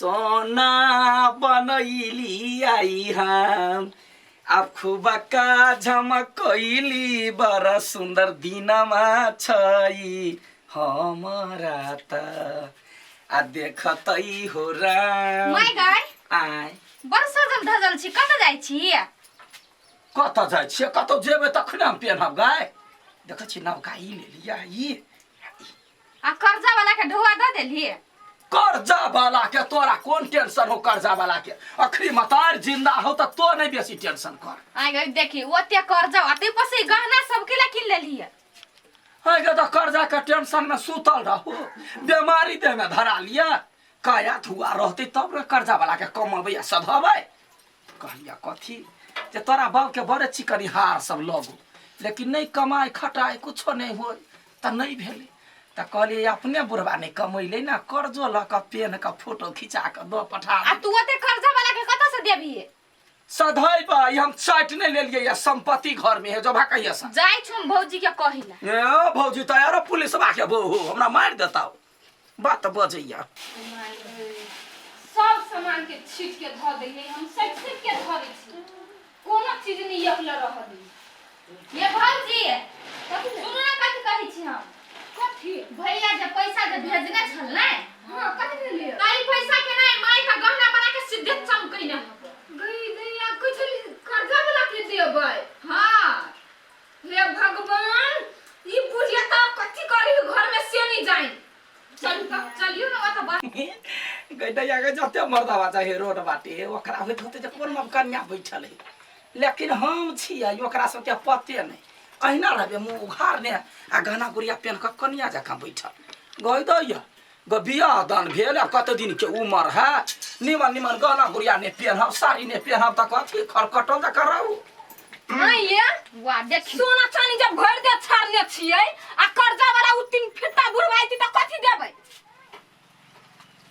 सोना बनैली आई हम आब खुबका झमकैली बड़ा सुन्दर दिनमा छै हमरा त आ देखतै हो राम। माय गाय, आय। बड़ सजल धजल छी, कतऽ जाइ छी? कतऽ जाइ छियै? कतौ जेबै तखने हम पेन्हब गाय। देखै छी नवका ई लेलियै ई। आ कर्जा वाला के ढोआ दऽ देलही? कर्जा वाला के तोरा कोन टेंशन हो? कर्जा वाला के अखरी मतार जिंदा हो त तो नहीं बेसी टेंशन कर। आइ गई देखी ओते कर्जा ओते पसे गहना सब के ला किन लेलही? आइ गे तऽ कर्जा के टेंशन में सुतल रहू, बीमारी देह में धरा लिया। काया धुआ रहते तब ने कर्जा वाला के कमबै आ सधबै। कहलिया कथी जे तोरा बाप के बड़े चिकनी हार सब लगू, लेकिन नहीं कमाए खटाए कुछो नहीं होय तऽ नहीं भेलै। तऽ कहलियै अपने बुढ़बा नहि कमैले ने, कर्जो लऽ कऽ पेन कऽ फोटो खिचा कऽ दऽ पठा। आ तू ओते कर्जा वाला के कतऽ से देबही? सधैब ई हम चाटि नहि लेलियै या संपत्ति घर में है जो भाकैया सा। जाइ छु हम भौजी के कहिला। ए भौजी तऽ आरो पुलिसवा के बहु हमरा मारि देता बात बजैया। सब सामान के छीट के धऽ दैयै, हम सैत सैत के धऽ दै छी, कोनो चीज नहि एकले रहऽ दै। ये भौजी सुनू ने, कथी कहै छी हम? कथी? भैया जे पैसा जे भेजने छल ने। हाँ, कथी भेलियै? ताहि पैसा के नहि माय का गहना बना के सीधे चमकैने हको। गई दैया कुछ कर्जा वाला के देबै? हाँ। हे भगवान, ई बुढ़िया तऽ कथी करी घर में से नहीं जाइन। चलू तऽ चलियौ ने ओतऽ बा। गैदैया के जते मर्दवा जाइ है रोड बाटे ओकरा होइत होते जे कोन नव कन्या बैठल है, लेकिन हम छियै ओकरा सबके पते नहि। अहिना रहबे मुँह उघारने आ गहना गुड़िया पेन कऽ कनिया जकाँ बैठल। गै दैया ग बियाह दान भेल आ कते दिन के उमर है, निमन निमन गहना गुड़िया नहि पेनहब, साड़ी नहि पेनहब तऽ कथी खरकटल जकाँ रहू। आइए वाह देखी सोना चानी जब भरि दे छाड़ने छियै आ कर्जा वाला उ तीन फिट्टा बुढ़वा अइती तऽ कथी देबै?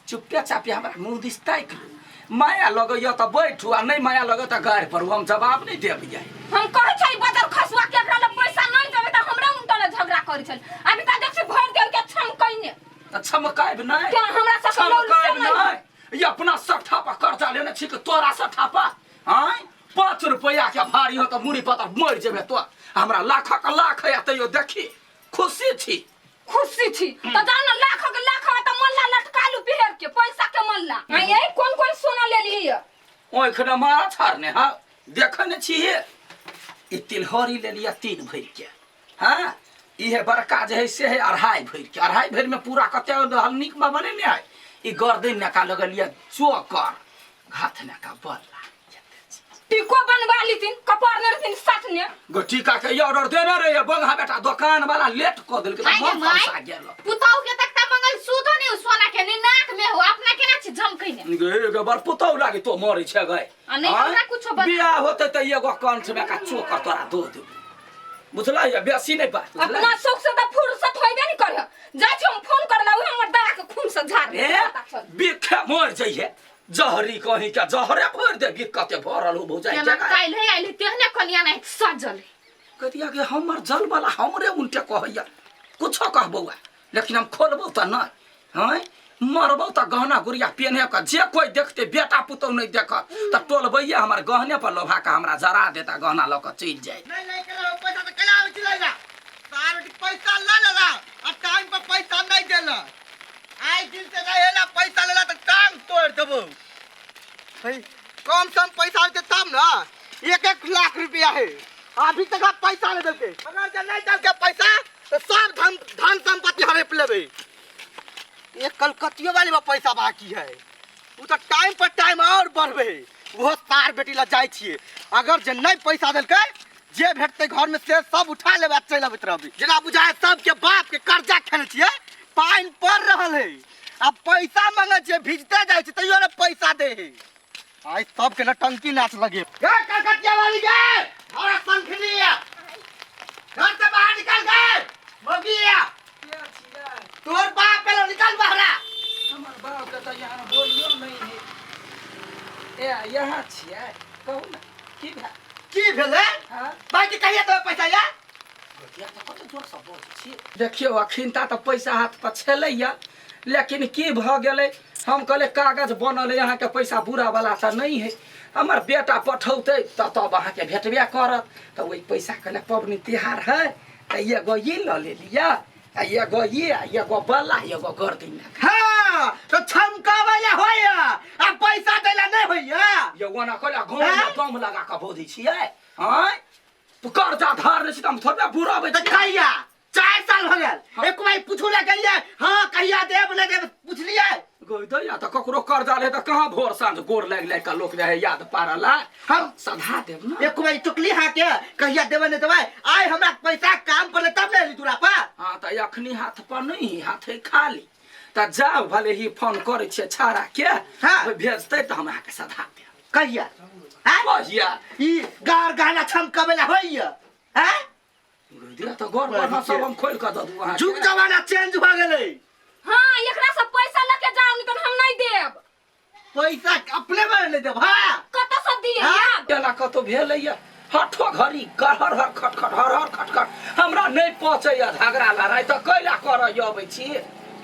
चुपे चापे हमरा मुँह दिस ताकि लू। माया लगैया तऽ बैठू आ नहि माया लगै तऽ गारि पड़ू, हम जवाब नहि देब जाय। हम कहै छै बदर खसुआ के एकरा लग पैसा नहीं देबै तऽ हमरा उनटा ले झगड़ा करै छल। अभी तऽ देखी भरि देल के छमकैने। तऽ छमकायब नहि। केना हमरा सब लौल से छमकायब नहीं। नहि। ई अपना सट्ठा पर कर्जा लेने छी कि तोरा सट्ठा पर? आँय 5 रुपैआ के भारी हो तऽ मुड़ी पर मरि जेबे तो। हमरा लाखक लाख है तैयो देखी खुशी छी। खुशी छी तऽ जान ने लाखक लाख तऽ मल्ला लटका लू बिहेर के पैसा के मल्ला। आ ये कोन कोन सोना लेली? ओखने मारा छाड़ने हाँ देखे ने छी हे। ई तिलहरी लेलिया 3 भरि के। हाँ इहे बड़का जे है से है 2.5 भरि के। 2.5 भरि में पूरा कते रहल नीक में बने ने है। ई गर्दन नका लगलिया चोकर हाथ नका बल्ला। टीको बनवा लीथिन कपार ने रहथिन साथ ने। गो टीका के ऑर्डर देने रहे बंगा बेटा दुकान वाला लेट क देलकै तऽ आइ गे मन माय। तमसा गेल। पुतहु के तकता मंगल सूदो नहीं सोना के नहीं नाक में हो अपना केना छी झमकैने। गे गे बड़ पुतहु लागे तो मरै छै गए। आ नहि हमरा कुछो बता। बियाह होते तऽ एगो कंठ में का चोकर तोरा दो देबो बुझलै? बेसी नहि बात बुझलै? अपना शौक से तऽ फुर्सत होइबे नहीं करे। जाइ छी हम फोन करला उहे हमर दवा के खून से झाड़ ए बिखे मर जइहे जहरी कहीं के जहरे भर दे बिख कते भरल हो भौजाई। केना के काल्हि है आइल तेहने कनिया नहीं सजल है। कहिया के हमर जल वाला हमरे उनटे कहैया कुछो कह बौआ, लेकिन हम खोलबौ तऽ नहि। हँ मरबौ तऽ गहना गुड़िया पेन्हे के जे कोई देखते बेटा पुतहु नहीं देखत तऽ टोलबैया हमर गहने पर लोभा के हमरा जरा देता गहना लऽ कऽ चलि जाय। नहीं नहीं करा पैसा तो कला आबै छलै तार बेटी पैसा ल लेला आ टाइम पर पैसा नहीं देला। आइ दिन से नहीं हेला पैसा लेला तऽ टांग तोड़ देबो। भाई कम सम पैसा होते तब ना 1-1 लाख रुपया है अभी तक आप पैसा नहीं देलके। अगर जे नहीं देलके पैसा तो सब धन संपत्ति हड़प लेबे। एक कलकतियो वाली में पैसा बाकी है वो तो टाइम पर टाइम और बढ़बे। वो तार बेटी ला जाय छिए अगर जे नहीं पैसा देलके जे भेटते घर में से सब उठा लेबे आ चलि अबैत रहबे। जेना बुझाय सबके बाप के कर्जा खेने छिए पानि पड़ रहल है आ पैसा मांगे छिए भिजते जाय छै तैयो ने पैसा दे है। आइ सबके नटंकी नाच लगे। गे कलकतिया वाली गे और संखली घर से बाहर निकल गए मौगिया तोर बाप पहले निकल बाहरा। हमर बाप के तऽ यहाँ बोलियो नहीं है। ए यहाँ छियै कहू ने की भेल? की भेलै? हाँ? बाकी कहिया तो पैसा या? गोटिया तऽ कते जोर से बजै छी। देखियौ अखिनता तऽ पैसा हाथ पर छलैया, लेकिन की भऽ गेलै हम कहले कागज बनल है अहाँके पैसा बुरा वाला तऽ नहीं है हमर बेटा पठौतै तऽ तब अहाँके भेटबे करत तऽ ओहि पैसा कहले पबनी तिहार है तऽ एगो ई लऽ लेलियै आ एगो ई आ एगो बला एगो गर्दिन हाँ तो छमकावे ला होया आ पैसा देला नहीं होया ये ओना कहले गाँव में दम लगा कऽ बजै छियै आँय तू कर्जा धार छी तऽ हम थोड़बे बुराबै तऽ कहिया 4 साल हो गेल एक बार पूछू ला गेलियै हाँ कहिया देब नहीं देब पूछलियै गई दैया तऽ ककरो कर्जा रहे तऽ कहाँ भोर साँझ गोर लागि लागि कऽ लोक रहै याद पारल हम सधा देब ने एक बार चुकली हाँ के कहिया देबै नहीं देबै आइ हमरा पैसा काम पड़ले तब ने एली दूरा पर हाँ तऽ अखनी हाथ पर नहीं हाथ है खाली तऽ जाउ भले ही फोन करै छियै छाड़ा के हाँ। भेजतै तऽ हम अहाँके सधा देब कहिया हाँ कहिया ई गार गाना छमकबै ला होइया हाँ गई दैया तऽ गोर पर सब हम खोलि कऽ दऽ दू अहाँके जुग जमाना चेंज भऽ गेलै हाँ एकरा से पैसा लेके जाओ नहीं तो हम नहीं देब पैसा अपने में ले देब हाँ कतऽ से दिए हाँ? आब केना कतौ भेलैया हठो घड़ी हर हर खटखट हर हर खटखट हमरा नहि पचैया झगड़ा लड़ाइ तऽ कैला करऽ अबै छी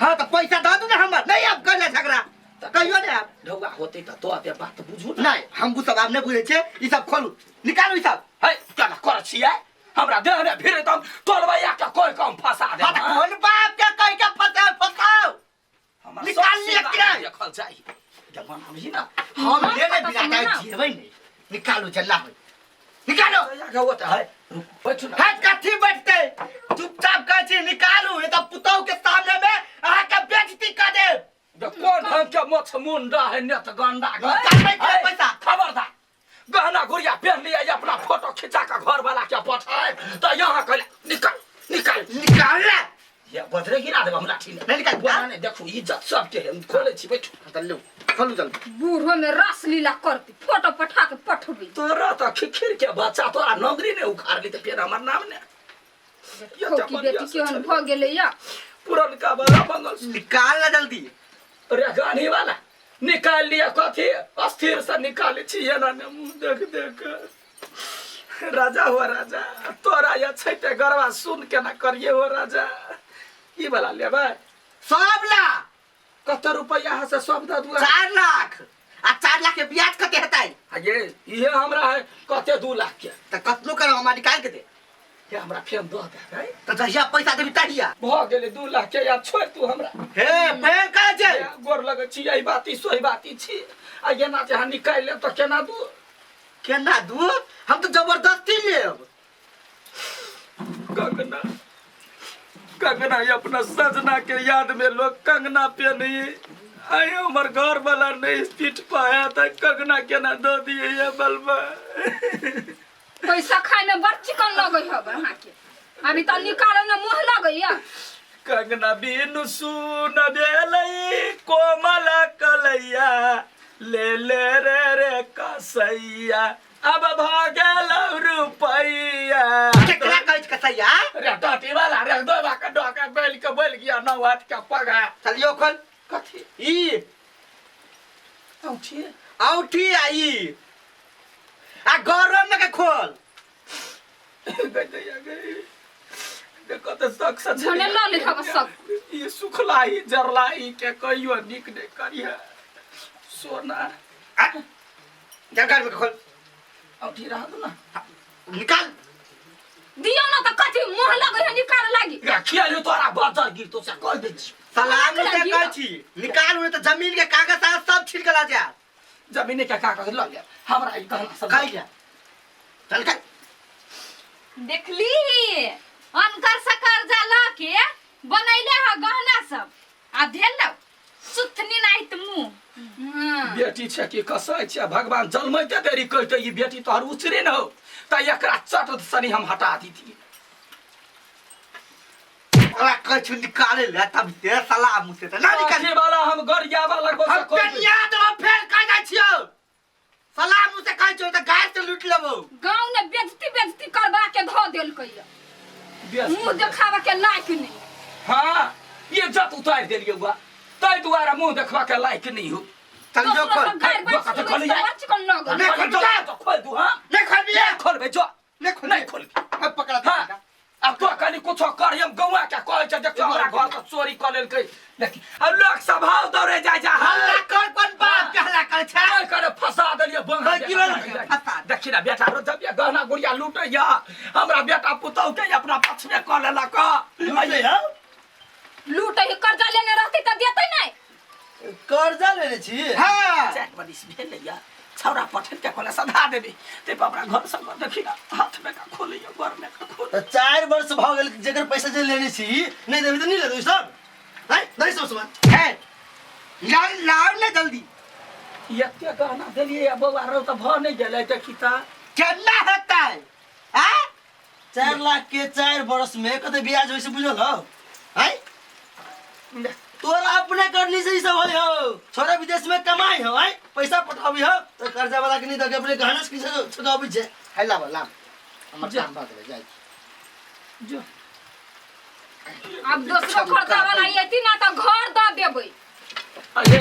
हाँ तो पैसा दऽ दू ने हमर नहीं आब कैला झगड़ा कहियो नहीं आब ढौआ होतै तऽ दऽ दे बात बुझू ने नहीं हम सब आब नहीं बुझै छियै ई सब खोलू निकालू ई सब है केना करै छियै हमरा देह ने फिरे तऽ हम टोलबैया के कोइ कम फंसा हाँ तो देब कोन बाप के कह के फसाओ फसाओ हमर निकाल सब लिअ सेवा किराया। देखल चाही जब बनाबही ना हम हाँ, लेने कतऽ बिना से जाए मनाउ? जेबै नहीं निकालू जल्ला होई निकालो के ओतऽ है रुक बैठू ना है कथी बैठते चुपचाप कहै छी निकालू ये तो पुतहु के सामने में अहाँ के बेइज्जती कर देब जे कोन ढंग के मछ मुंडा है नेत गंडा गए निकालबै के है, पैसा? खबरदार गहना गुड़िया पहन लिया ये अपना फोटो खिंचा के घर वाला के पठाए तो यहाँ कहले निकल निकल निकाल ले ये बजरे गिरा देब हम लाठी ने नहीं निकाल बोला नहीं देखू इज्जत सबके है हम खोले छी बैठू चलू खोलू जल्दी बूढ़ो में रस लीला करती फोटो पठा के पठबी तोरा तो खिखिर के बच्चा तोरा नौकरी ने उखाड़ ली तो फिर हमर नाम ने ये खौ तो की बढ़िया बेटी से केहन चल। भऽ गेलै या पुरनका वाला मंगल निकाल ना जल्दी रे गानी वाला निकाल लिया कथी अस्थिर से निकाले छी एना ने मुंह देख देख राजा हो राजा तोरा या छै ते गरबा सुन के ना करिए हो राजा ई वाला लेबै सब ला कते रुपया है से सब दऽ दुआ 4 लाख आ 4 लाख के ब्याज कते हेतै आ ये इहे हमरा है कते 2 लाख के तऽ कतनो करो हमरा निकाल के दे ये हमरा फेन दऽ दे तऽ जहिया पैसा देबी तहिया भऽ गेलै 2 लाख के आब छोड़ तू हमरा हे फेर कहै छै गोर लगै छी एहि बात ई सोहि बात ई छी आ एना जे अहाँ निकालि लेब तऽ केना दू केना दू हम तऽ जबरदस्ती लेब कंगना कंगना ये अपना सजना के याद में लोग कंगना पहनी आए हमर घर वाला नहीं पीट पाया था कंगना केना दो दिए ये बलबा पैसा खाय में बड़ चिकन लगै हब अहाँके अभी तऽ निकालै में मुँह लगैया कंगना बिनु सुन भेलै कोमल कलैया ले ले रे रे कसैया अब भऽ गेल रुपैया केकरा कहै छै कसैया रे टाटी वाला रे दोबा के डोका बैल के बैल गया नौ हाथ के पगा चलियो खोल कथी ई औठी औठी आ ई आ गरम में के खोल गई गई देखो तऽ शक से भने लऽ ले हब सब। ई सुखलाही जरलाही के कहियो नीक नहि करिहे सोना आ चल घर में के खोल औठी रह दू ना निकाल दियौ ना तऽ कथी मुँह लगै है निकाल लागी खियालियो तोरा बजर गिरतो से कह दै छी सलाम निकाल से कहै छी निकाल उन्हें तो जमीन के कागज सागज सब छीन के ला जा जमीने के कागज लऽ ले हमरा ई गहना सब कहिया चल कर देखली अनकर से कर्जा लऽ के बनैले ह गहना सब आ भेल सुथनी नाहित मुँह हाँ। बेटी छै कि कसै छै भगवान जन्मैते देरी कहते ई बेटी तोहर उचरे न हो तऽ एकरा चट सनी हम हटा दीती ओकरा कहै छी निकाले ले तब ते सलाह मुझसे तऽ ना निकाल अथी वाला हम गरियाबा लगबो हम कनिया देबो फेर कह जाइ छियौ सलाह मुझसे कहै छियौ तऽ गाय से लूट लेबौ गाँव ने बेजती बेजती करवा के धो देलकै या। मुँह देखावे के लायक नहीं हाँ ये जत उतारि देलियै बुआ ताहि दुआरे मुँह देखबा के लायक नहीं हो चल जो दोसरो खोल सब घर हे, बैठ तो खोल के जाए। बड़ चिकन लगल नहीं खोल जा। तो खोल दू हाँ नहीं खोलबी नहीं खोलबे जो नहीं खोल नहीं खोलबी हम पकड़ा हाँ अब तो कनी कुछो कर हम गौआ के कह कहै छै देखियौ हमरा घर से चोरी कऽ लेलकै। देखी आ लोक सब भाव दौड़े जाइ छै। हल्ला कर, कोन बाप के हल्ला कर छै? काय करे फंसा देलियै बंगा। की भेल? फंसा। देखी ना बेटा रो जब ये गहना गुड़िया लूटैया, हमरा बेटा पुतहु के अपना पक्ष में कऽ लेलक। लूटै हौ? लूटै है, कर्जा लेने रहतै तऽ देतै नहि। कर्जा लेने छी? हाँ। चारि बरिस भेलैया, छौड़ा पठेल के कहले सधा देबे, ते पर हमरा घर सब देखी ना हाथ में का खोलैया, घर में का खोल। तऽ 4 वर्ष भऽ गेल, जेकर पैसा जे लेने छी नहि देबी तऽ नहि लेबै सब हैं? नहीं सब सामान है, लाओ लाओ ना जल्दी। एते गहना देलियै आ बौआ रौ तऽ भऽ नहि गेलै, देखी तऽ। केना हेतै? आ 4 लाख के 4 वर्ष में कते ब्याज होइ से बुझल हौ? हैं? तोरा अपने करनी से ई सब होइ हौ, छोरा विदेश में कमाई हौ, हैं? पैसा पठाबी हौ तऽ कर्जा वाला के नहीं दके अपने गहना से किछु चुकाबै छै। है, लाब लाब, हमर जा। काम भऽ गेलै, जाइ छी। जो। आब दोसरो कर्जा वाला एती ना तऽ घर दऽ देबै। अरे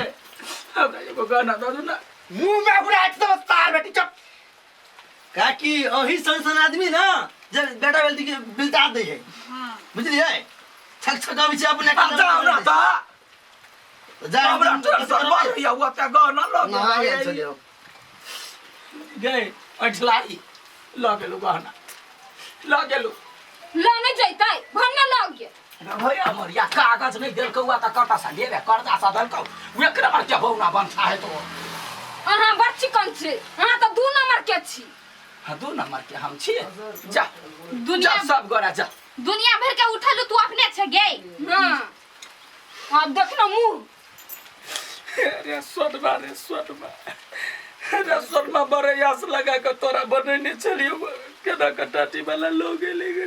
हमरा एगो गहना दऽ दू ना। मुंह में उड़ा देबो तार बेटी, चुप। काकी अही सन सन आदमी ना जे बेटा बेटी के बिलता दै है, बुझलियै? छक छक अबै छै अपने। आब जाउ ना तऽ जा। हमरा टेंशन बढ़ैया, ओते गहना लऽ नहा गेल। गेल छलियै। गए ऐठलाई लऽ गेलू, गहना लऽ गेलू। लऽ नहि जैतै, भन्ने लऽ गेल। भैया मरिया कागज नहि देलकौ तऽ कतऽ से लेबे? कर्जा से देलकौ, एक नंबर के बौना बनता है तो। अहाँ बड़ चिकन छी, अहाँ तऽ 2 नंबर के छी। हाँ, 2 नंबर के हम छियै। जा दुनिया जा, सब गोरा जा। दुनिया भर के उठल तू अपने छे गे। हाँ, आब देख ना मुँह। अरे सोनमा रे सोनमा रे सोनमा, बड़े आस लगा के तोरा बनेने छलियौ, केना कटाटी वाला लोग एलै।